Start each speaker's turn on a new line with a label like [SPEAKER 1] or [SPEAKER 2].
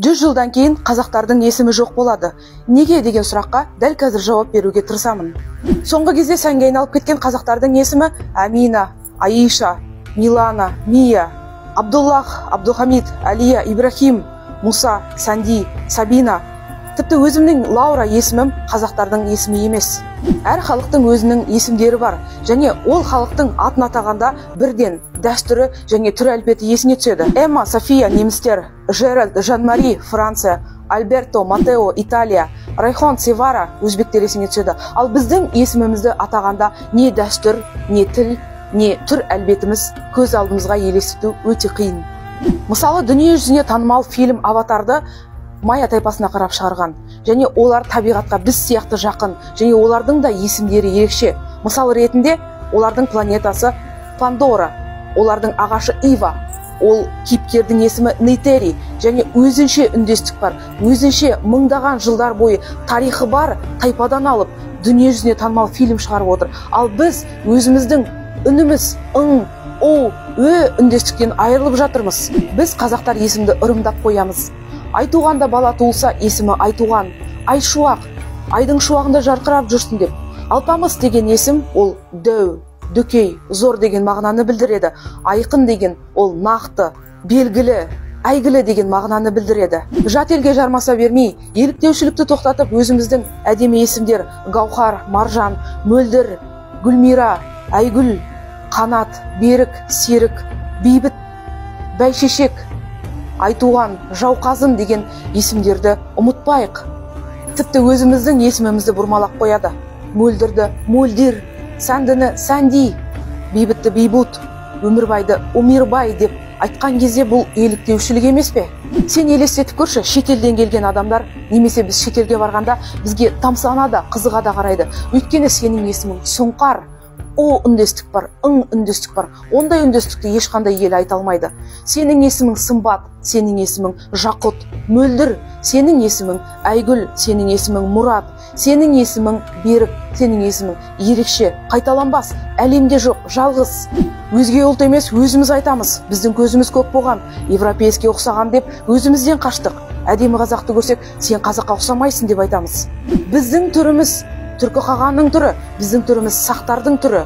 [SPEAKER 1] 100 жылдан кейін қазақтардың есімі жоқ болады. Неге деген сұраққа дәл қазір жауап беруге тырысамын. Соңғы кезде сәнге айналып кеткен қазақтардың есімі Амина, Аиша, Милана, Мия, Абдуллах, Абдухамид, Алия, Ибрахим, Муса, Санди, Сабина. Тіпті өзімнің Лаура есімім қазақтардың есімі емес. Әр халықтың өзінің есімдері бар, және ол халықтың атын атағанда бірден дәстүрі және түр әлпеті есіне түседі. Эмма, София немістер, Жеральд, Жан-Мари Франция, Альберто, Матео Италия, Райхон, Севара өзбектер есіне түседі. Ал біздің есімімізді атағанда не дәстүр, не тіл, не түр әлбетіміз көз алдымызға елестету өте қиын. Мысалы, дүние жүзіне танымал фильм Аватарды майя тайпасына қарап шығарған, және олар табиғатқа біз сияқты жақын, және олардың да есімдері ерекше. Мысал ретінде олардың планетасы Пандора, олардың ағашы Ива, ол кейіпкердің есімі Нейтери, және өзінше үндестік бар, өзінше мыңдаған жылдар бойы тарихы бар тайпадан алып дүние жүзіне танымал фильм шығарып отыр. Ал біз өзіміздің үніміз ың, о, ө үндестіктен айырылып жатырмыз. Біз қазақтар есімді ырымдап қоямыз. Айтуғанда бала туылса есімі Айтуған, Айшуақ, айдың шуағында жарқырап жүрсін деп. Алпамыс деген есім ол дәу, дөкей, зор деген мағынаны білдіреді. Айқын деген ол нақты, белгілі, әйгілі деген мағынаны білдіреді. Жат елге жармаса бермей, еліктеушілікті тоқтатып өзіміздің әдемі есімдер Гаухар, Маржан, Мөлдір, Гүлмира, Айгүл, Қанат, Берік, Серік, Бейбіт, Бәйшешек, Айтуған, Жауқазын деген есімдерді ұмытпайық. Тіпті өзіміздің есімімізді бұрмалап қояды. Мөлдірді Мөлдір, Сәндіні Сәнди, Бейбітті Бейбут, Өмірбайды Умирбай деп айтқан кезде бұл еліктеушілік емес пе? Сен елестетіп көрші, шетелден келген адамдар немесе біз шетелге барғанда бізге тамсана да, қызыға да қарайды. Өйткені сенің есімің Сұңқар. О үндестік бар, ың үндестік бар. Ондай үндестікті ешқандай ел айта алмайды. Сенің есімің Сымбат, сенің есімің Жақұт, Мөлдір, сенің есімің Айгүл, сенің есімің Мұрат, сенің есімің Берік, сенің есімің ерекше, қайталанбас, әлемде жоқ, жалғыз. Өзге ұлт емес, өзіміз айтамыз. Біздің көзіміз көк болған, европейский ұқсаған деп өзімізден қаштық. Әдемі қазақты көрсек, сен қазаққа ұқсамайсың деп айтамыз. Біздің түріміз түркі қағанның түрі, біздің түріміз сақтардың түрі.